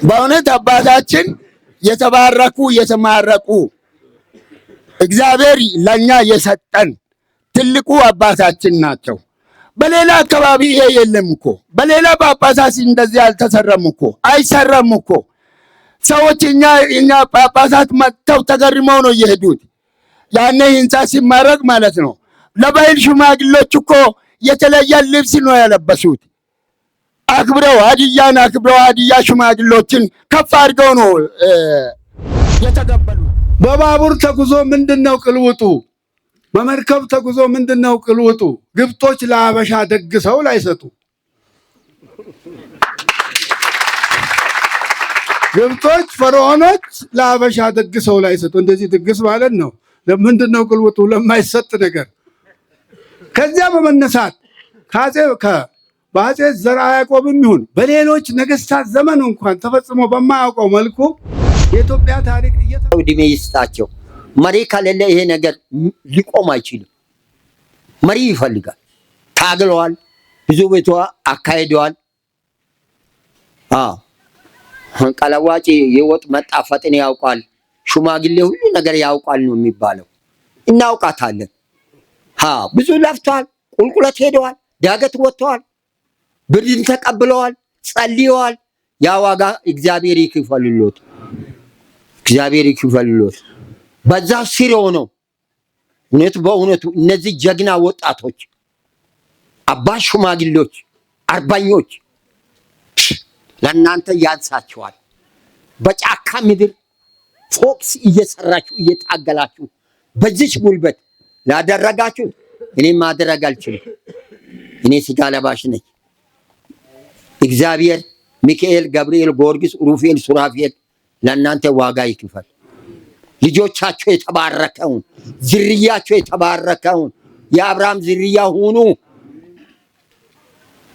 በእውነት አባታችን የተባረኩ የተማረኩ እግዚአብሔር ለኛ የሰጠን ትልቁ አባታችን ናቸው። በሌላ አካባቢ ይሄ የለም እኮ። በሌላ ጳጳሳት እንደዚህ አልተሰራም እኮ፣ አይሰራም እኮ። ሰዎች እኛ ጳጳሳት መጥተው ተገርመው ነው የሄዱት። ያኔ ህንፃ ሲመረቅ ማለት ነው። ለባህል ሽማግሌዎች እኮ የተለየ ልብስ ነው ያለበሱት። አክብረው ሀዲያን አክብረው ሀዲያ ሽማግሌዎችን ከፍ አድርገው ነው የተቀበሉት። በባቡር ተጉዞ ምንድነው ቅልውጡ? በመርከብ ተጉዞ ምንድነው ቅልውጡ? ግብጦች ለአበሻ ደግሰው ላይሰጡ፣ ግብጦች ፈርዖኖች ለአበሻ ደግሰው ላይሰጡ። እንደዚህ ድግስ ማለት ነው። ለምንድነው ቅልውጡ? ለማይሰጥ ነገር። ከዚያ በመነሳት በአፄ ዘርዓ ያዕቆብም ይሁን በሌሎች ነገስታት ዘመን እንኳን ተፈጽሞ በማያውቀው መልኩ የኢትዮጵያ ታሪክ እድሜ ይስጣቸው። መሪ ከሌለ ይሄ ነገር ሊቆም አይችልም። መሪ ይፈልጋል። ታግለዋል፣ ብዙ ቤቷ አካሂደዋል። አዎ ቀለዋጭ የወጥ መጣፈጥን ያውቃል፣ ሽማግሌ ሁሉ ነገር ያውቃል ነው የሚባለው። እናውቃታለን። ብዙ ለፍተዋል፣ ቁልቁለት ሄደዋል፣ ዳገት ወጥተዋል፣ ብርድን ተቀብለዋል፣ ጸልየዋል። ያ ዋጋ እግዚአብሔር ይክፈልሎት፣ እግዚአብሔር ይክፈልሎት። በዛ ስር ሆነው እውነቱ በእውነቱ እነዚህ ጀግና ወጣቶች፣ አባት ሽማግሌዎች፣ አርበኞች ለእናንተ ያንሳችኋል። በጫካ ምድር ፎቅ እየሰራችሁ እየታገላችሁ በዚች ጉልበት ላደረጋችሁ እኔ ማድረግ አልችልም። እኔ ስጋ ለባሽ ነኝ። እግዚአብሔር ሚካኤል፣ ገብርኤል፣ ጊዮርጊስ፣ ሩፌል፣ ሱራፌል ለእናንተ ዋጋ ይክፈል። ልጆቻቸው የተባረከውን ዝርያቸው የተባረከውን የአብርሃም ዝርያ ሁኑ።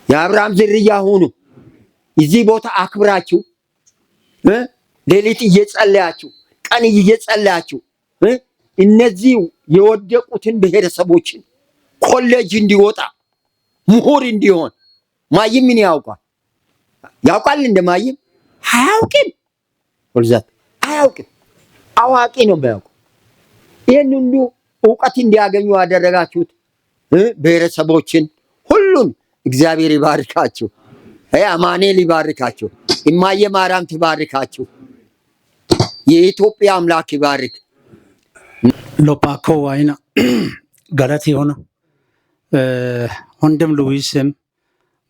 የአብርሃም ዝርያ ሁኑ። እዚህ ቦታ አክብራችሁ ሌሊት እየጸለያችሁ ቀን እየጸለያችሁ እነዚህ የወደቁትን ብሔረሰቦችን ኮሌጅ እንዲወጣ ምሁር እንዲሆን ማይም ምን ያውቃል? ያውቃል እንደ ማይም አያውቅም። ወልዛት አያውቅም። አዋቂ ነው የሚያውቀው። ይህን ሁሉ እውቀት እንዲያገኙ ያደረጋችሁት ብሔረሰቦችን ሁሉን እግዚአብሔር ይባርካችሁ። አማኑኤል ይባርካችሁ። እማዬ ማርያም ትባርካችሁ። የኢትዮጵያ አምላክ ይባርክ። ሎፓኮ ዋይና ገለት የሆነ ወንድም ሉዊስም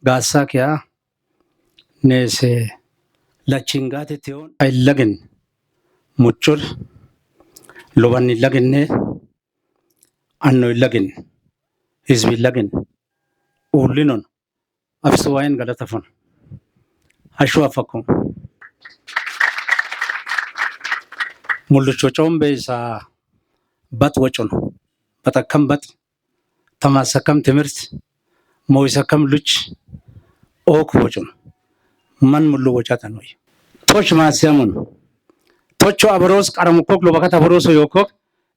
ጋሳኪያ ኔሴ ለቺንጋት ቲዮን አይለግን ሙጩር ሎባን ይለግኔ አኖ ይለግን ህዝብ ይለግን ኡሊኖን አብስዋይን ገለተፎን አሹ አፈኮ ሙልቾ ጮምቤሳ በት ወጮን በጠከም በጥ ተማሰከም ትምህርት ሞይሰከም ሉች ኦክ ወጮን መን ሙሉ ወጫተኖይ ቶች ማሲያሙን ቶቾ አብሮስ ቀረሙኮክ ሎበከት አብሮስ ዮኮክ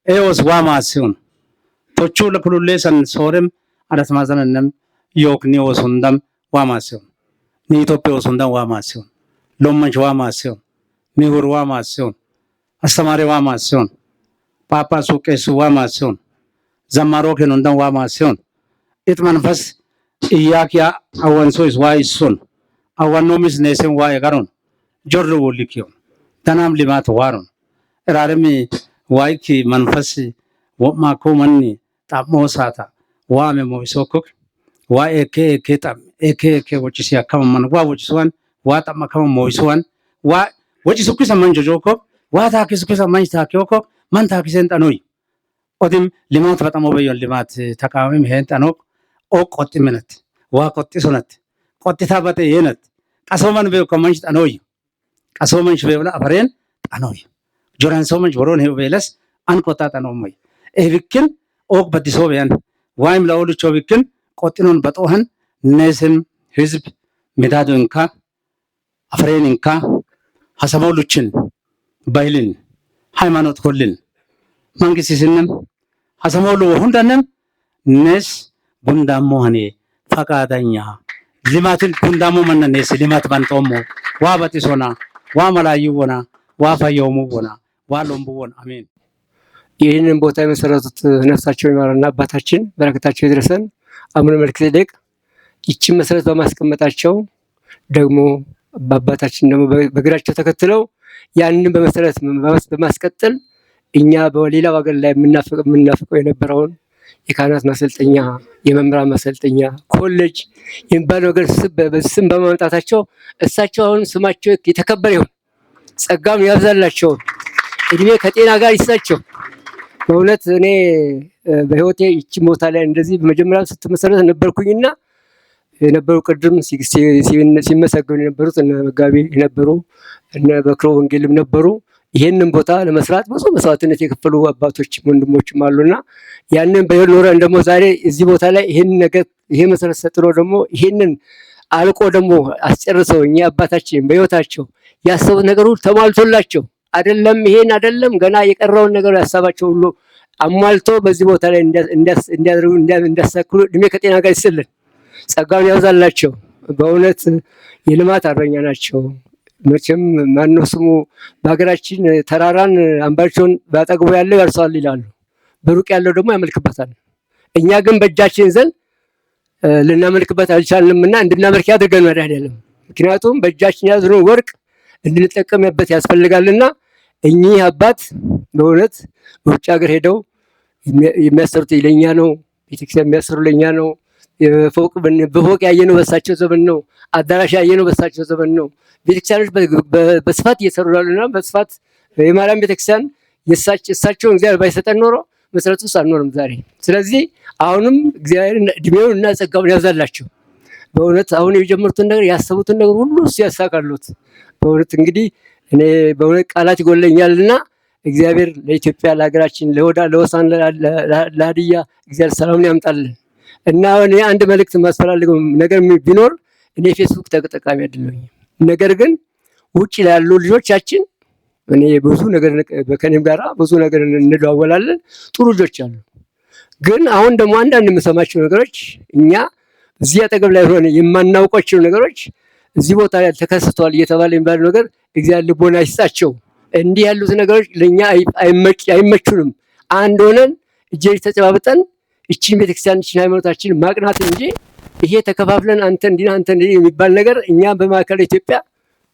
ኤዎስ ዋ ማሲዮን ቶቹ ለኩሉሌሰን ሶሬም አለት ማዘነንም ዮክኒ ወሱንደም ዋ ማሲዮን ኒ ኢትዮጵያ ወሱንደም ዋ ማሲዮን ሎመንች ዋ ማሲዮን ሚሁር ዋ ማሲዮን አስተማሪ ዋ ማሲዮን ጳጳሱ ቄሱ ዋ ማሲዮን ዘማሮ ኬኖንደም ዋ ማሲዮን ኢት መንፈስ ኢያኪያ አወንሶይስ ዋ ይሱን አዋኖሚስ ኔሴን ዋ የቀሮን ጆሮ ወሊኪዮን ተናም ሊማት ዋሮን እራርሚ ዋይኪ መንፈስ ወማኮ መኒ ጣሞ ሳታ ዋሜ ሞይሶኮክ ዋ ኤኬ ኤኬ ጣም ኤኬ ኤኬ ወጭሲ አከመመን ዋ ወጭስዋን ዋ ጣም አከመ ሞይስዋን ዋ ወጭሱኩ ሰመን ጆጆኮ ዋ ታኪሱኩ ሰመን ታኪዮኮ ማን ታኪሴን ጠኖይ ኦዲም ሊማት በጣም በዮን ሊማት ተቃዋሚም ሄን ጠኖቅ ኦ ቆጢምነት ዋ ቆጢሱነት ቆጢታ በጤ የነት ቀሶመን ቤ ከመንሽ ጠኖይ ቀሶመንሽ ቤብላ አፈሬን ጠኖይ ጆራን ሶመንሽ ወሮን ሄ ቤለስ አንቆጣ ጠኖሞይ ኤብክን ኦቅ በዲሶ ቤያን ዋይም ለኦልቾ ቢክን ቆጢኖን በጦህን ነስም ህዝብ ሚዳዱ እንካ አፈሬን እንካ ሀሰሞሉችን ባህልን ሃይማኖት ኮልን መንግስት ስንም ሀሰሞሉ ሁንደንም ነስ ጉንዳሞ ሀኔ ፈቃደኛ ልማትን ጉንዳሞ መነኔስ ልማት ባንጦሞ ዋ በጢሶና ዋ መላይወና ዋ ፈየውሙወና ዋ ሎምቡወን አሜን። ይህንን ቦታ የመሰረቱት ነፍሳቸው ይማረና አባታችን በረከታቸው ይድረሰን። አቡነ መልከጼዴቅ ይችን መሰረት በማስቀመጣቸው ደግሞ በአባታችን ደግሞ በእግራቸው ተከትለው ያንን በመሰረት በማስቀጠል እኛ በሌላው ሀገር ላይ የምናፍቀው የነበረውን የካህናት ማሰልጠኛ፣ የመምህራን ማሰልጠኛ ኮሌጅ የሚባለው ነገር ስም በማምጣታቸው እሳቸው አሁን ስማቸው የተከበረ ይሁን፣ ጸጋም ያብዛላቸው፣ እድሜ ከጤና ጋር ይስጣቸው። በእውነት እኔ በህይወቴ ይቺ ቦታ ላይ እንደዚህ በመጀመሪያ ስትመሰረት ነበርኩኝና የነበሩ ቅድም ሲመሰገኑ የነበሩት እነ መጋቢ የነበሩ እነ በክሮ ወንጌልም ነበሩ። ይሄንን ቦታ ለመስራት ብዙ መስዋዕትነት የከፈሉ አባቶች ወንድሞችም አሉና ያንን በህይወት ኖረን ደግሞ ዛሬ እዚህ ቦታ ላይ ይሄንን ነገር ይሄ መሰረት ሰጥሎ ደግሞ ይሄንን አልቆ ደግሞ አስጨርሰው እኛ አባታችን በህይወታቸው ያሰቡት ነገር ሁሉ ተሟልቶላቸው አይደለም ይሄን አይደለም ገና የቀረውን ነገር ያሳባቸው ሁሉ አሟልቶ በዚህ ቦታ ላይ እንዲያደርጉ እንዲያሳክሉ እድሜ ከጤና ጋር ይስጥልን፣ ጸጋውን ያብዛላቸው። በእውነት የልማት አርበኛ ናቸው። መቼም ማነው ስሙ በሀገራችን ተራራን አምባቸውን ባጠግቡ ያለው ያርሰዋል ይላሉ፣ በሩቅ ያለው ደግሞ ያመልክበታል። እኛ ግን በእጃችን ዘንድ ልናመልክበት አልቻልንምና እንድናመልክ ያድርገን መድኃኒዓለም። ምክንያቱም በእጃችን ያዝነው ወርቅ እንድንጠቀምበት ያስፈልጋልና እኚህ አባት በእውነት በውጭ ሀገር ሄደው የሚያሰሩት ለኛ ነው። ቤተክርስቲያን የሚያሰሩ ለኛ ነው። ፎቅ በፎቅ ያየነው በሳቸው ዘመን ነው። አዳራሽ ያየነው በሳቸው ዘመን ነው። ቤተክርስቲያኖች በስፋት እየሰሩ ያሉና በስፋት የማርያም ቤተክርስቲያን እሳቸውን እግዚአብሔር ባይሰጠን ኖሮ መሰረቱ ውስጥ አንኖርም ዛሬ። ስለዚህ አሁንም እግዚአብሔር እድሜውን እና ጸጋውን ያብዛላቸው። በእውነት አሁን የጀመሩትን ነገር ያሰቡትን ነገር ሁሉ እሱ ያሳካሉት። በእውነት እንግዲህ እኔ በእውነት ቃላት ይጎለኛልና እግዚአብሔር ለኢትዮጵያ ለሀገራችን፣ ለወዳ ለወሳን ለሀዲያ እግዚአብሔር ሰላምን ያምጣልን። እና እኔ አንድ መልእክት የማስተላልፈው ነገር ቢኖር እኔ ፌስቡክ ተጠቃሚ አይደለሁም። ነገር ግን ውጭ ላሉ ልጆቻችን እኔ ብዙ ነገር ከእኔም ጋራ ብዙ ነገር እንለዋወላለን። ጥሩ ልጆች አሉ። ግን አሁን ደግሞ አንዳንድ የምሰማቸው ነገሮች እኛ እዚህ አጠገብ ላይ ሆነ የማናውቃቸው ነገሮች እዚህ ቦታ ላይ ተከስቷል እየተባለ የሚባለው ነገር እግዚአብሔር ልቦና ይስጣቸው። እንዲህ ያሉት ነገሮች ለኛ አይመቹንም። አንድ ሆነን እጅ ተጨባብጠን እቺን ቤተክርስቲያን እቺን ሃይማኖታችን ማቅናት እንጂ ይሄ ተከፋፍለን አንተ እንዲህ አንተ እንዲህ የሚባል ነገር እኛ በማዕከላዊ ኢትዮጵያ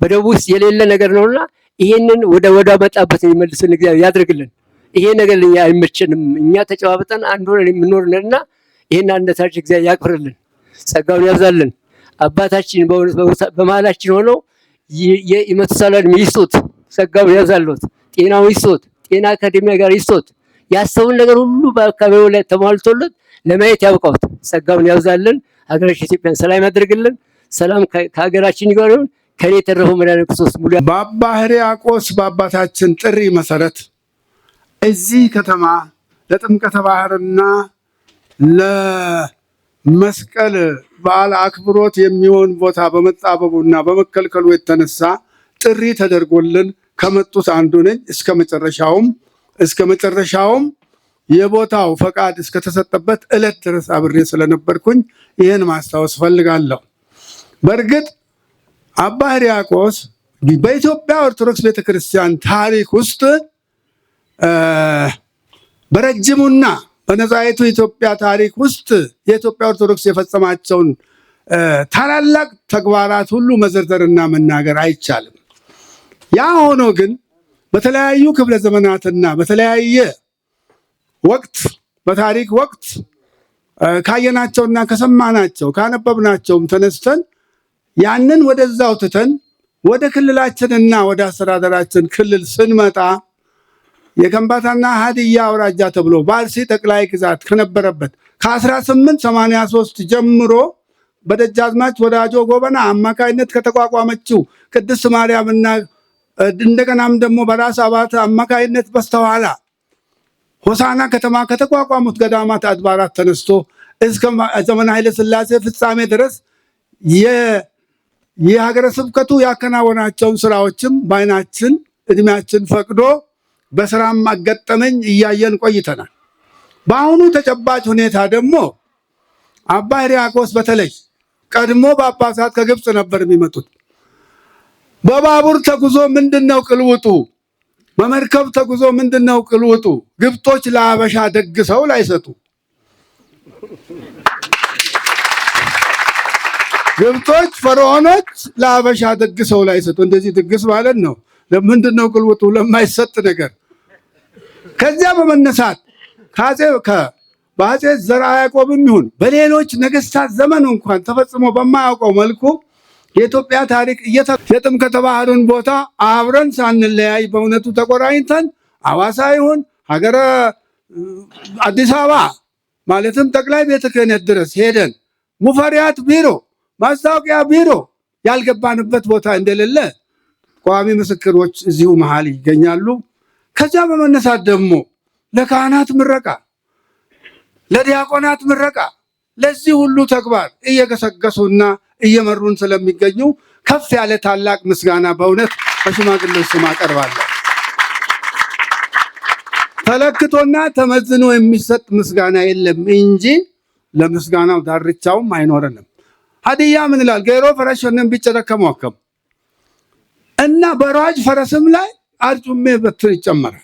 በደቡብ ውስጥ የሌለ ነገር ነውና ይሄንን ወደ መጣበት የሚመልስን እግዚአብሔር ያድርግልን። ይሄ ነገር ለኛ አይመቸንም። እኛ ተጨባብጠን አንድ ሆነን የምንኖርንና ይሄን አንድነታችን እግዚአብሔር ያክብርልን፣ ጸጋውን ያብዛልን። አባታችን በመሀላችን ሆነው የመቱሳላን ይስጡት፣ ጸጋውን ያብዛሉት፣ ጤናውን ይስጡት፣ ጤና ከእድሜ ጋር ይስጡት። ያሰቡን ነገር ሁሉ በአካባቢው ላይ ተሟልቶለት ለማየት ያብቃውት፣ ጸጋውን ያብዛልን። ሀገራችን ኢትዮጵያን ሰላም ያድርግልን። ሰላም ከሀገራችን ጋር ይሁን። ከኔ የተረፈው መድኃኒተ ክርስቶስ ሙሉ በአባ ሕርያቆስ በአባታችን ጥሪ መሰረት እዚህ ከተማ ለጥምቀተ ባህርና ለመስቀል በዓል አክብሮት የሚሆን ቦታ በመጣበቡና በመከልከሉ የተነሳ ጥሪ ተደርጎልን ከመጡት አንዱ ነኝ። እስከ መጨረሻውም የቦታው ፈቃድ እስከተሰጠበት ዕለት ድረስ አብሬ ስለነበርኩኝ ይህን ማስታወስ ፈልጋለሁ። በእርግጥ አባ ሕርያቆስ በኢትዮጵያ ኦርቶዶክስ ቤተክርስቲያን ታሪክ ውስጥ በረጅሙና በነጻይቱ ኢትዮጵያ ታሪክ ውስጥ የኢትዮጵያ ኦርቶዶክስ የፈጸማቸውን ታላላቅ ተግባራት ሁሉ መዘርዘርና መናገር አይቻልም። ያ ሆኖ ግን በተለያዩ ክፍለ ዘመናትና በተለያየ ወቅት በታሪክ ወቅት ካየናቸውና ከሰማናቸው ካነበብናቸውም ተነስተን ያንን ወደዛው ትተን ወደ ክልላችንና ወደ አስተዳደራችን ክልል ስንመጣ የከምባታና ሀዲያ አውራጃ ተብሎ በአርሲ ጠቅላይ ግዛት ከነበረበት ከ1883 ጀምሮ በደጃዝማች ወዳጆ ጎበና አማካይነት ከተቋቋመችው ቅድስት ማርያምና እንደገናም ደግሞ በራስ አባተ አማካይነት በስተኋላ ሆሳና ከተማ ከተቋቋሙት ገዳማት አድባራት ተነስቶ እስከ ዘመነ ኃይለ ሥላሴ ፍጻሜ ድረስ የሀገረ ስብከቱ ያከናወናቸውን ስራዎችም በዓይናችን እድሜያችን ፈቅዶ በስራም አገጠመኝ እያየን ቆይተናል። በአሁኑ ተጨባጭ ሁኔታ ደግሞ አባ ሕርያቆስ በተለይ ቀድሞ ጳጳሳት ከግብፅ ነበር የሚመጡት። በባቡር ተጉዞ ምንድነው ቅልውጡ? በመርከብ ተጉዞ ምንድነው ቅልውጡ? ግብጦች ለአበሻ ደግሰው ላይሰጡ፣ ግብጦች ፈርዖኖች ለአበሻ ደግሰው ላይሰጡ። እንደዚህ ድግስ ማለት ነው። ለምንድነው ቅልውጡ? ለማይሰጥ ነገር። ከዚያ በመነሳት ከአጼ በአጼ ዘርዓ ያዕቆብም ይሁን በሌሎች ነገስታት ዘመን እንኳን ተፈጽሞ በማያውቀው መልኩ የኢትዮጵያ ታሪክ የጥምቀተ ባህሩን ቦታ አብረን ሳንለያይ በእውነቱ ተቆራኝተን አዋሳ ይሁን ሀገረ አዲስ አበባ ማለትም ጠቅላይ ቤተ ክህነት ድረስ ሄደን ሙፈሪያት ቢሮ፣ ማስታወቂያ ቢሮ ያልገባንበት ቦታ እንደሌለ ቋሚ ምስክሮች እዚሁ መሃል ይገኛሉ። ከዚያ በመነሳት ደግሞ ለካህናት ምረቃ፣ ለዲያቆናት ምረቃ፣ ለዚህ ሁሉ ተግባር እየገሰገሱና እየመሩን ስለሚገኙ ከፍ ያለ ታላቅ ምስጋና በእውነት በሽማግሌዎች ስም አቀርባለሁ። ተለክቶና ተመዝኖ የሚሰጥ ምስጋና የለም እንጂ ለምስጋናው ዳርቻውም አይኖረንም። ሀዲያ ምን ይላል? ገሮ ፈረሽንም ቢጨረከም እና በሯጅ ፈረስም ላይ አርጩሜ በትር ይጨመራል።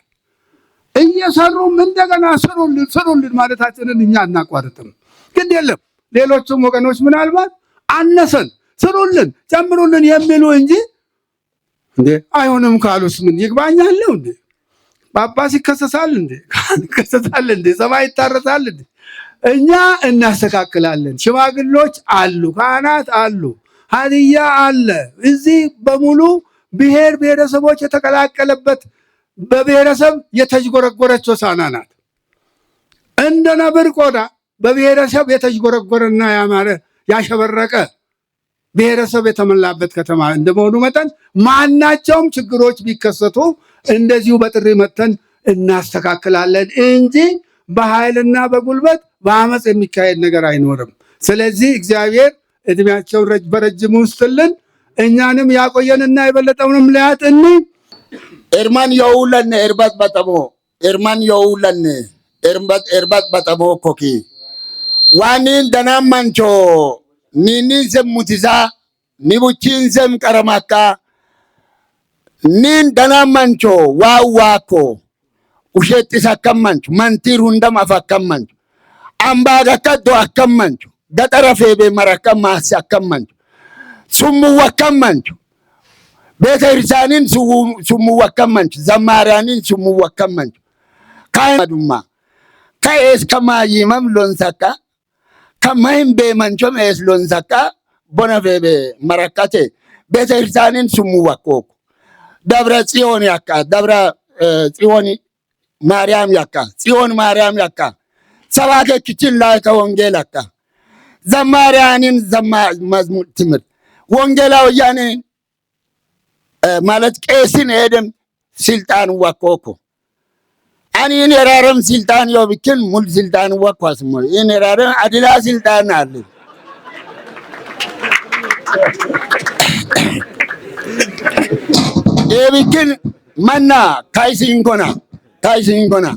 እየሰሩም እንደገና ስሩልን ስሩልን ማለታችንን እኛ አናቋርጥም። ግን የለም ሌሎቹም ወገኖች ምናልባት አነሰን ስሩልን ጨምሩልን የሚሉ እንጂ እንዴ አይሆንም ካሉስ ምን ይግባኛለሁ እንዴ? ጳጳስ ይከሰሳል እንዴ? ካህን ይከሰሳል እንዴ? ሰማይ ይታረሳል እንዴ? እኛ እናስተካክላለን። ሽማግሎች አሉ፣ ካህናት አሉ፣ ሀዲያ አለ። እዚህ በሙሉ ብሔር ብሔረሰቦች የተቀላቀለበት በብሔረሰብ የተዥጎረጎረች ሆሳዕና ናት። እንደ ነብር ቆዳ በብሔረሰብ የተዥጎረጎረና ያማረ ያሸበረቀ ብሔረሰብ የተሞላበት ከተማ እንደመሆኑ መጠን ማናቸውም ችግሮች ቢከሰቱ እንደዚሁ በጥሪ መጥተን እናስተካክላለን እንጂ በኃይልና በጉልበት በአመፅ የሚካሄድ ነገር አይኖርም። ስለዚህ እግዚአብሔር እድሜያቸውን በረጅሙ ይስጥልን፣ እኛንም ያቆየንና የበለጠውንም ሊያጥን። ኤርማን የውለን ኤርባት በጠሞ ኤርማን የውለን ኤርባት በጠሞ ኮኪ ዋኒን ደናን መንቾ ኒኒን sem mutisa nibuchin sem ቀረማካ ኒን ደናን መንቾ ዋዋኮ ውሸጢስ akkam manchu mantiir hundam af akkam manchu ambaagakkaddo akkam manchu gaxara feebe marakkam maasi akkam manchu summuw akkam manchu ቤተ ክርስቲያንን summuw akkam manchu ዘማሪያንን summuw akkam manchu ካዱማ ከኤስ ከማይመም ሎንሰካ ከማይም ቤመንቾም ኤስ ሎንሰካ ቦነ ፌቤ መረከቴ ቤተ ክርስቲያንን summuw akkooko ደብረ ጽዮን ያካ ደብረ ጽዮን ማርያም ያካ ጽዮን ማርያም ያካ ሰባኬ ክችን ላይ ከወንጌል ያካ ዘማሪያንን መዝሙር ትምህርት ወንጌላውያንን ማለት ቄስን ሄደም ስልጣን ወኮኮ አኒን የራረም ስልጣን ዮብክን ሙል ስልጣን ወኳስሞ ይን የራረም አድላ ስልጣን አለ። ኤብክን መና ካይሲንኮና ካይሲንኮና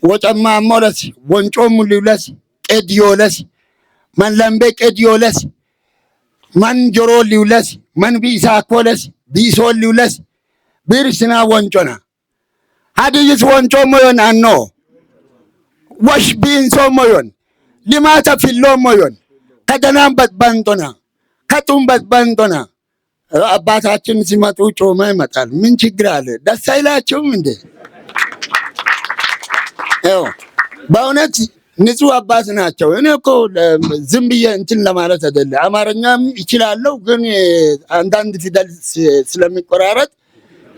ወጨማሞለስ ወንጮሙ ሊውለስ ቄድዮለስ መን ለምቤ ቄድዮለስ መን ጆሮ ሊውለስ መን ቢኢሳኮለስ ቢኢሶ ሊውለስ ቢርስና ወንጮና ሀዲይስ ወንጮ ሞዮን አኖ ወሽ ቢንሶ ሞዮን ሊማተ ፊሎ ሞዮን ከደናን በጥበንጦና ከጡም በጥበንጦና አባታችን ሲመጡ ጮማ ይመጣል። ምን ችግር አለ? ደስ አይላቸውም እንዴ? ይኸው በእውነት ንጹህ አባት ናቸው። እኔ እኮ ዝም ብዬ እንትን ለማለት አይደለ፣ አማርኛም ይችላለሁ፣ ግን አንዳንድ ፊደል ስለሚቆራረጥ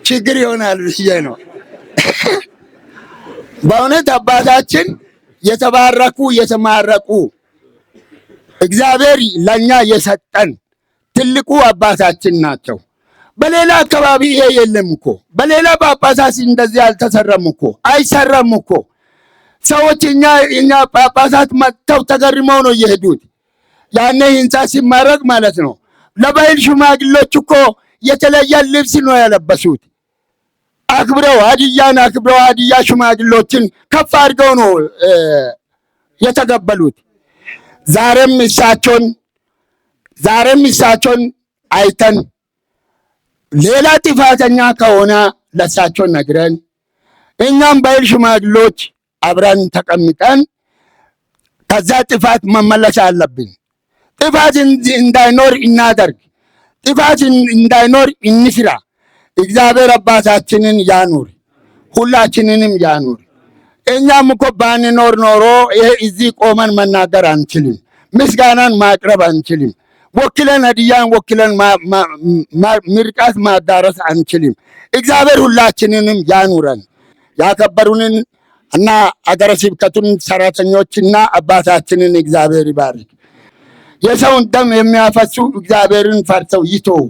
ችግር ይሆናል ብዬ ነው። በእውነት አባታችን የተባረኩ የተማረኩ እግዚአብሔር ለኛ የሰጠን ትልቁ አባታችን ናቸው። በሌላ አካባቢ ይሄ የለም እኮ። በሌላ ጳጳሳት እንደዚህ አልተሰራም እኮ፣ አይሰራም እኮ። ሰዎች እኛ ጳጳሳት መጥተው ተገርመው ነው የሄዱት። ያኔ ህንፃ ሲመረቅ ማለት ነው። ለባህል ሽማግሌዎች እኮ የተለየ ልብስ ነው ያለበሱት። አክብረው ሀዲያን አክብረው ሀዲያ ሽማግሌዎችን ከፍ አድርገው ነው የተቀበሉት። ዛሬም እሳቸውን አይተን ሌላ ጥፋተኛ ከሆነ ለሳቸው ነግረን እኛም በይል ሽማግሌዎች አብረን ተቀምጠን ከዛ ጥፋት መመለስ አለብን። ጥፋት እንዳይኖር እናደርግ። ጥፋት እንዳይኖር እንስራ። እግዚአብሔር አባታችንን ያኑር፣ ሁላችንንም ያኑር። እኛም እኮ ባንኖር ኖሮ ይሄ እዚህ ቆመን መናገር አንችልም። ምስጋናን ማቅረብ አንችልም። ወክለን ሀዲያን ወክለን ምርቃት ማዳረስ አንችልም። እግዚአብሔር ሁላችንንም ያኑረን። ያከበሩንን እና አገረ ስብከቱን ሰራተኞችና አባታችንን እግዚአብሔር ይባርክ። የሰውን ደም የሚያፈሱ እግዚአብሔርን ፈርተው ይተው።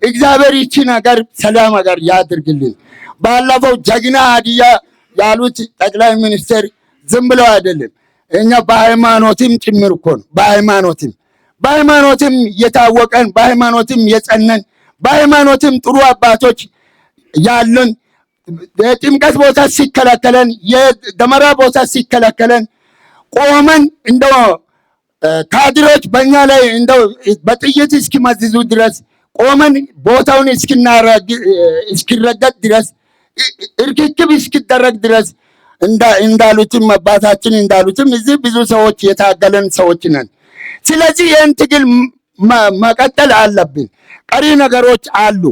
እግዚአብሔር ይቺ ነገር ሰላም ሀገር ያድርግልን። ባለፈው ጀግና ሀዲያ ያሉት ጠቅላይ ሚኒስትር ዝም ብለው አይደለም። እኛ በሃይማኖትም ጭምር እኮ ነው። በሃይማኖትም የታወቀን፣ በሃይማኖትም የጸነን፣ በሃይማኖትም ጥሩ አባቶች ያሉን፣ የጥምቀት ቦታ ሲከለከለን፣ የደመራ ቦታ ሲከለከለን ቆመን እንደው ካድሬዎች በእኛ ላይ እንደው በጥይት እስኪመዝዙ ድረስ ቆመን ቦታውን እስኪረገጥ ድረስ፣ እርክክብ እስኪደረግ ድረስ እንዳሉትም አባታችን እንዳሉትም እዚህ ብዙ ሰዎች የታገለን ሰዎች ነን። ስለዚህ ይህን ትግል መቀጠል አለብን። ቀሪ ነገሮች አሉ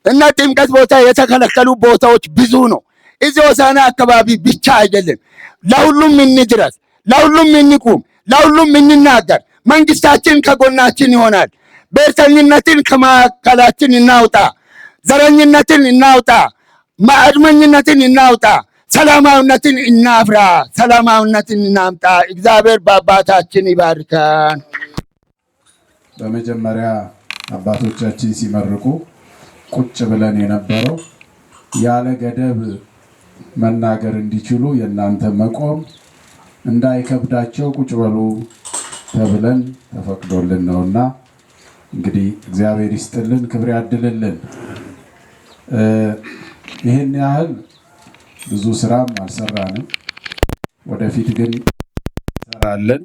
እና ጥምቀት ቦታ የተከለከሉ ቦታዎች ብዙ ነው። እዚህ ሆሳዕና አካባቢ ብቻ አይደለም። ለሁሉም እንድረስ፣ ለሁሉም እንቁም፣ ለሁሉም እንናገር። መንግስታችን ከጎናችን ይሆናል። ብሔርተኝነትን ከማዕከላችን እናውጣ፣ ዘረኝነትን እናውጣ፣ አድመኝነትን እናውጣ፣ ሰላማዊነትን እናፍራ፣ ሰላማዊነትን እናምጣ። እግዚአብሔር በአባታችን ይባርከን። በመጀመሪያ አባቶቻችን ሲመርቁ ቁጭ ብለን የነበረው ያለ ገደብ መናገር እንዲችሉ የእናንተ መቆም እንዳይከብዳቸው ቁጭ በሉ ተብለን ተፈቅዶልን ነውና እንግዲህ እግዚአብሔር ይስጥልን፣ ክብር ያድልልን። ይህን ያህል ብዙ ስራም አልሰራንም። ወደፊት ግን እንሰራለን።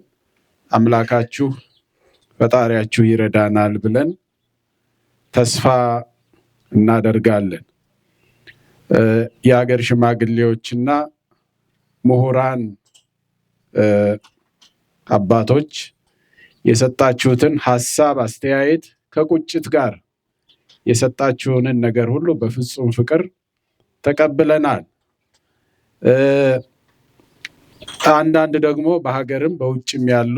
አምላካችሁ ፈጣሪያችሁ ይረዳናል ብለን ተስፋ እናደርጋለን። የሀገር ሽማግሌዎችና ምሁራን አባቶች የሰጣችሁትን ሀሳብ፣ አስተያየት ከቁጭት ጋር የሰጣችሁንን ነገር ሁሉ በፍጹም ፍቅር ተቀብለናል። አንዳንድ ደግሞ በሀገርም በውጭም ያሉ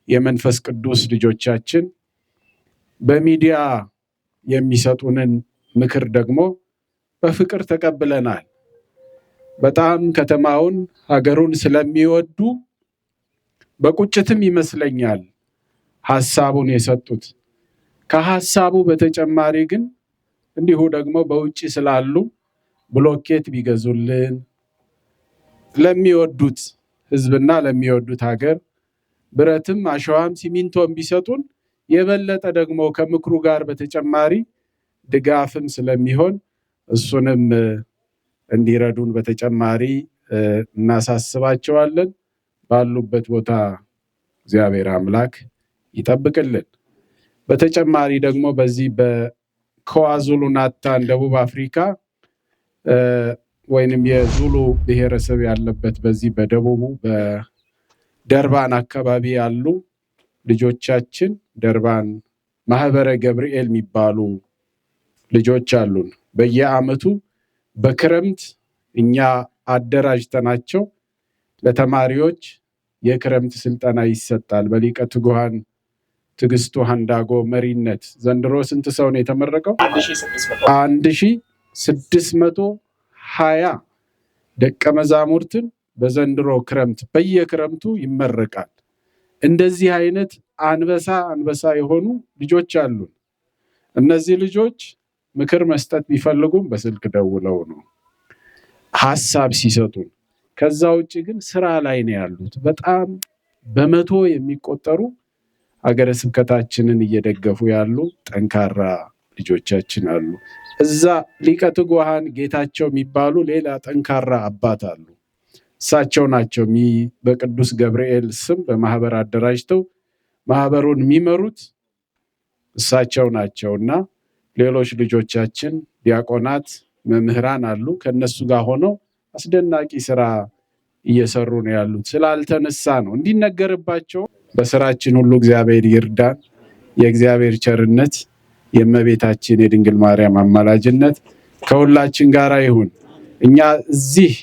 የመንፈስ ቅዱስ ልጆቻችን በሚዲያ የሚሰጡንን ምክር ደግሞ በፍቅር ተቀብለናል። በጣም ከተማውን ሀገሩን ስለሚወዱ በቁጭትም ይመስለኛል ሀሳቡን የሰጡት። ከሀሳቡ በተጨማሪ ግን እንዲሁ ደግሞ በውጭ ስላሉ ብሎኬት ቢገዙልን ለሚወዱት ሕዝብና ለሚወዱት ሀገር ብረትም አሸዋም ሲሚንቶም ቢሰጡን የበለጠ ደግሞ ከምክሩ ጋር በተጨማሪ ድጋፍም ስለሚሆን እሱንም እንዲረዱን በተጨማሪ እናሳስባቸዋለን። ባሉበት ቦታ እግዚአብሔር አምላክ ይጠብቅልን። በተጨማሪ ደግሞ በዚህ በክዋዙሉ ናታል ደቡብ አፍሪካ ወይንም የዙሉ ብሔረሰብ ያለበት በዚህ በደቡቡ በደርባን አካባቢ ያሉ ልጆቻችን ደርባን ማህበረ ገብርኤል የሚባሉ ልጆች አሉን። በየዓመቱ በክረምት እኛ አደራጅተናቸው ለተማሪዎች የክረምት ስልጠና ይሰጣል በሊቀ ትጉሃን ትዕግስቱ ሃንዳጎ መሪነት። ዘንድሮ ስንት ሰው ነው የተመረቀው? 1620 ደቀ መዛሙርትን በዘንድሮ ክረምት በየክረምቱ ይመረቃል። እንደዚህ አይነት አንበሳ አንበሳ የሆኑ ልጆች አሉን። እነዚህ ልጆች ምክር መስጠት ቢፈልጉም በስልክ ደውለው ነው ሀሳብ ሲሰጡን። ከዛ ውጭ ግን ስራ ላይ ነው ያሉት። በጣም በመቶ የሚቆጠሩ ሀገረ ስብከታችንን እየደገፉ ያሉ ጠንካራ ልጆቻችን አሉ። እዛ ሊቀ ትጉሃን ጌታቸው የሚባሉ ሌላ ጠንካራ አባት አሉ። እሳቸው ናቸው በቅዱስ ገብርኤል ስም በማህበር አደራጅተው ማህበሩን የሚመሩት እሳቸው ናቸው እና ሌሎች ልጆቻችን ዲያቆናት፣ መምህራን አሉ። ከነሱ ጋር ሆነው አስደናቂ ስራ እየሰሩ ነው ያሉት። ስላልተነሳ ነው እንዲነገርባቸው። በስራችን ሁሉ እግዚአብሔር ይርዳን። የእግዚአብሔር ቸርነት የእመቤታችን የድንግል ማርያም አማላጅነት ከሁላችን ጋር ይሁን። እኛ እዚህ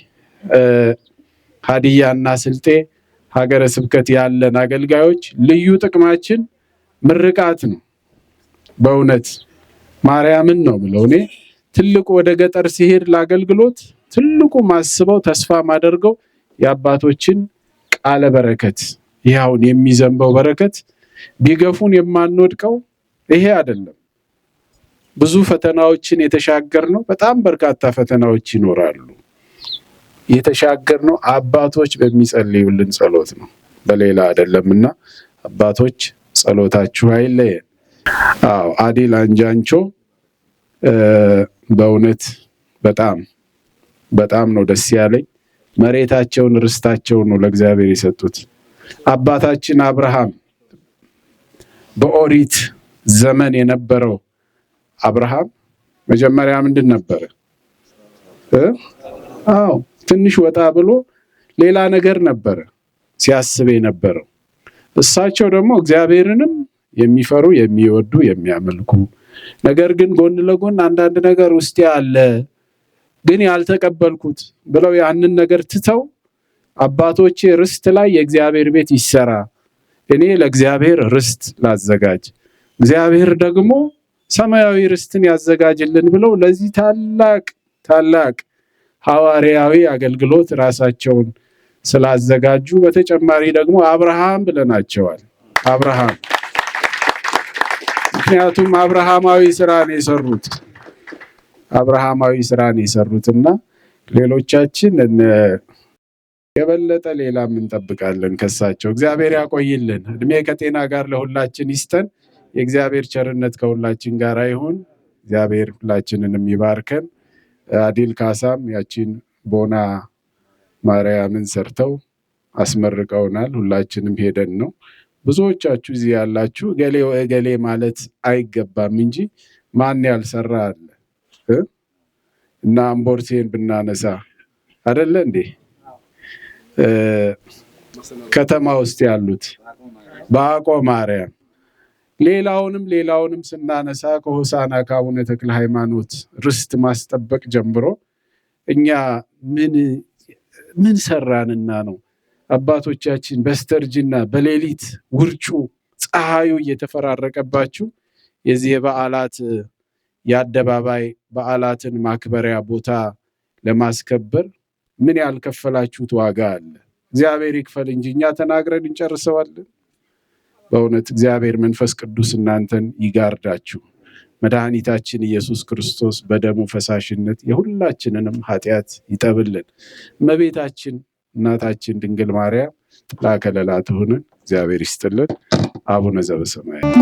ሀዲያና ስልጤ ሀገረ ስብከት ያለን አገልጋዮች ልዩ ጥቅማችን ምርቃት ነው። በእውነት ማርያምን ነው ብለው እኔ ትልቁ ወደ ገጠር ሲሄድ ለአገልግሎት ትልቁ ማስበው ተስፋ ማደርገው የአባቶችን ቃለ በረከት፣ ይኸውን የሚዘንበው በረከት ቢገፉን የማንወድቀው ይሄ አይደለም። ብዙ ፈተናዎችን የተሻገርነው፣ በጣም በርካታ ፈተናዎች ይኖራሉ። የተሻገርነው አባቶች በሚጸልዩልን ጸሎት ነው፣ በሌላ አይደለምና አባቶች ጸሎታችሁ አይለየን። አዎ፣ አዲል አንጃንቾ በእውነት በጣም በጣም ነው ደስ ያለኝ። መሬታቸውን ርስታቸውን ነው ለእግዚአብሔር የሰጡት። አባታችን አብርሃም፣ በኦሪት ዘመን የነበረው አብርሃም መጀመሪያ ምንድን ነበረ? አዎ፣ ትንሽ ወጣ ብሎ ሌላ ነገር ነበረ ሲያስብ የነበረው። እሳቸው ደግሞ እግዚአብሔርንም የሚፈሩ፣ የሚወዱ፣ የሚያመልኩ፣ ነገር ግን ጎን ለጎን አንዳንድ ነገር ውስጤ አለ ግን ያልተቀበልኩት ብለው ያንን ነገር ትተው አባቶቼ ርስት ላይ የእግዚአብሔር ቤት ይሰራ፣ እኔ ለእግዚአብሔር ርስት ላዘጋጅ፣ እግዚአብሔር ደግሞ ሰማያዊ ርስትን ያዘጋጅልን ብለው ለዚህ ታላቅ ታላቅ ሐዋርያዊ አገልግሎት ራሳቸውን ስላዘጋጁ በተጨማሪ ደግሞ አብርሃም ብለናቸዋል። አብርሃም፣ ምክንያቱም አብርሃማዊ ስራ ነው የሰሩት። አብርሃማዊ ስራ ነው የሰሩትና ሌሎቻችን የበለጠ ሌላም እንጠብቃለን ከሳቸው። እግዚአብሔር ያቆይልን፣ እድሜ ከጤና ጋር ለሁላችን ይስጠን። የእግዚአብሔር ቸርነት ከሁላችን ጋር ይሁን። እግዚአብሔር ሁላችንንም ይባርከን። አዲል ካሳም ያቺን ቦና ማርያምን ሰርተው አስመርቀውናል። ሁላችንም ሄደን ነው። ብዙዎቻችሁ እዚህ ያላችሁ እገሌ እገሌ ማለት አይገባም እንጂ ማን ያልሰራ አለ? እና አምቦርሴን ብናነሳ አይደለ እንዴ? ከተማ ውስጥ ያሉት በአቆ ማርያም፣ ሌላውንም ሌላውንም ስናነሳ ከሆሳና ከአቡነ ተክለ ሃይማኖት ርስት ማስጠበቅ ጀምሮ እኛ ምን ምን ሰራንና ነው አባቶቻችን በስተርጅና በሌሊት ውርጩ ፀሐዩ እየተፈራረቀባችሁ የዚህ የበዓላት የአደባባይ በዓላትን ማክበሪያ ቦታ ለማስከበር ምን ያልከፈላችሁት ዋጋ አለ? እግዚአብሔር ይክፈል እንጂ እኛ ተናግረን እንጨርሰዋለን። በእውነት እግዚአብሔር መንፈስ ቅዱስ እናንተን ይጋርዳችሁ። መድኃኒታችን ኢየሱስ ክርስቶስ በደሙ ፈሳሽነት የሁላችንንም ኃጢአት ይጠብልን። እመቤታችን እናታችን ድንግል ማርያም ጥላ ከለላ ትሁንን። እግዚአብሔር ይስጥልን። አቡነ ዘበሰማያት።